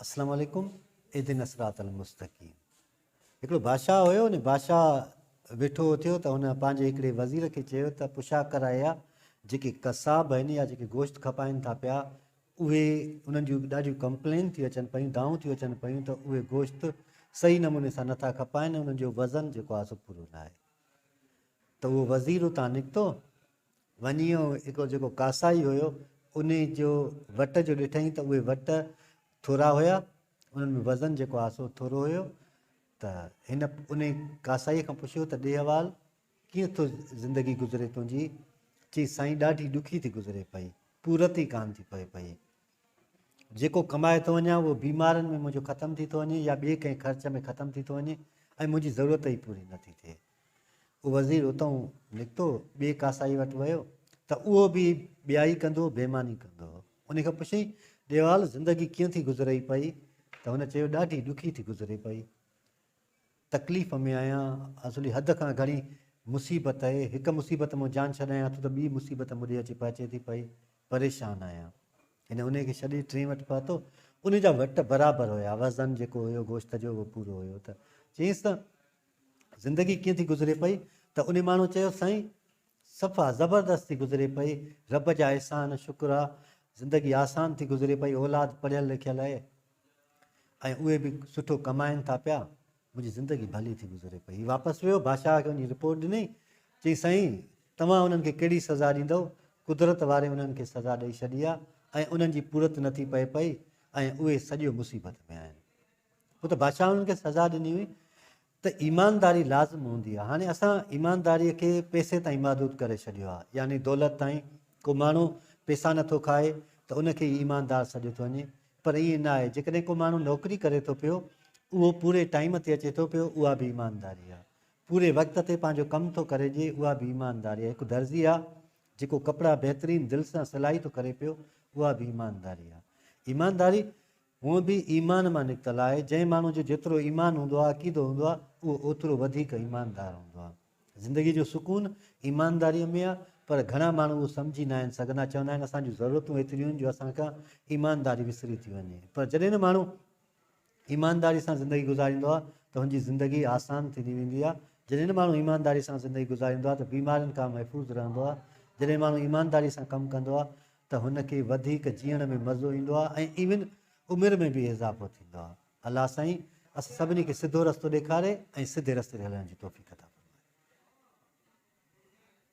السلام عليڪم اهدنا الصراط المستقيم هڪڙو بادشاهه هيو ان بادشاهه ويٺو اٿيو ته هن پنهنجي هڪڙي وزير کي چيو ته پڇا ڪرائي آ جيڪي قصاب آهن يا جيڪي گوشت کپائن ٿا پيا اهي انهن جون ڏاڍيون ڪمپلين ٿيون اچن پيون دانهون ٿيون اچن پيون ته اهي گوشت صحيح نموني سان نٿا کپائن انهن جو وزن جيڪو آهي سو پورو نه آهي ته اهو وزير اتان نڪتو وڃي هڪڙو جيڪو ڪاسائي هيو انهي جو وٽ جو ڏٺائين ته اهي وٽ ٿورا هيا انهن ۾ وزن جيڪو آهي سو ٿورو هيو ته هن انهي ڪاسائي کان پڇيو ته ڏي حوال ڪيئن ٿو زندگي گذري تنهنجي؟ چي سائين ڏاڍي ڏکي ٿي گذري پئي پورت ئي ڪانه ٿي پئي پئي جيڪو ڪمائي ٿو وڃان اهو بيمارن ۾ منهنجو ختم ٿي ٿو وڃي يا ٻئي ڪنهن خرچ ۾ ختم ٿي ٿو وڃي ۽ منهنجي ضرورت ئي پوري نٿي ٿئي. اهو وزير اتئون نڪتو، ٻئي ڪاسائي وٽ ويو ته اهو به ٻيائي ڪندو هو، بيماني ڪندو هو. ان کان پڇيائين، ڏيوال، زندگي ڪيئن ٿي گذرئي پئي؟ ته هن چيو، ڏاڍي ڏکي ٿي گذري پئي. تڪليف ۾ آهيان، اصلي حد کان گهڻي مصيبت آهي. هڪ مصيبت مون جان ڇڏايان ٿو ته ٻي مصيبت مون ڏي اچي پهچي ٿي پئي. پريشان آهيان. هن انهي کي ڇڏي ٽئين وٽ پهتو. ان جا وٽ برابر هيا، وزن جيڪو هيو گوشت جو اهو پورو هيو ته چيائينس ته زندگي ڪيئن ٿي گذري پئي ته انهي ماڻهو چيو سائين صفا زبردست ٿي گذري پئي رب جا احسان شڪر آ زندگي آسان ٿي گذري پئي اولاد پڙهيل لکيل آهي ۽ اهي به سٺو ڪمائن ٿا پيا منهنجي زندگي ڀلي ٿي گذري پئي هي واپس ويو بادشاهه کي وڃي رپورٽ ڏني چئي سائين توهان انهن کي ڪهڙي سزا ڏيندؤ قدرت واري انهن کي سزا ڏئي ڇڏي آ ۽ انهن جي پورت نٿي پئي پئي ۽ اهي سڄو مصيبت ۾ آهن پوء ته بادشاهه انهن کي سزا ڏني هئي ته ايمانداري لازم هوندي آهي. هاڻي اسان ايمانداريء کي پئسي تائين محدود ڪري ڇڏيو آهي. يعني دولت تائين ڪو ماڻهو پئسا نه ٿو کائي ته ان کي ئي ايماندار سڏيو ٿو وڃي. پر ائين نه آهي. جيڪڏهن ڪو ماڻهو نوڪري ڪري ٿو پيو، اهو پوري ٽائيم تي اچي ٿو پيو، اها به ايمانداري آهي. پوري وقت تي پنهنجو ڪم ٿو ڪري ڏئي، اها به ايمانداري آهي. هڪ درزي آهي، جيڪو ڪپڙا بهترين دل سان سلائي ٿو ڪري پيو، اها به ايمانداري آهي. ايمانداري هونء به ايمان مان نڪتل آهي، جنهن ماڻهو جو جيترو ايمان هوندو آهي، عقيدو هوندو آهي، اهو اوترو وڌيڪ ايماندار هوندو آهي. زندگيء جو سڪون ايمانداريء ۾ آهي، پر گهڻا ماڻهو اهو سمجهي ناهن سگهندا، چوندا آهن اسان جون ضرورتون ايتريون آهن جو اسان کان ايمانداري وسري ٿي وڃي. پر جڏهن نه ماڻهو ايمانداري سان زندگي گذاريندو آهي ته هن جي زندگي آسان ٿيندي ويندي آهي. جڏهن نه ماڻهو ايمانداري سان زندگي گذاريندو آهي ته بيمارين کان محفوظ رهندو آهي. جڏهن ماڻهو ايمانداري سان ڪم ڪندو آهي ته هن کي وڌيڪ جيئڻ ۾ مزو ايندو آهي ۽ ايون عمر ۾ به اضافو ٿيندو آهي. الله سائين اسان سڀني کي سڌو رستو ڏيکاري ۽ سڌي رستي تي هلڻ جي توفيق عطا فرمائي.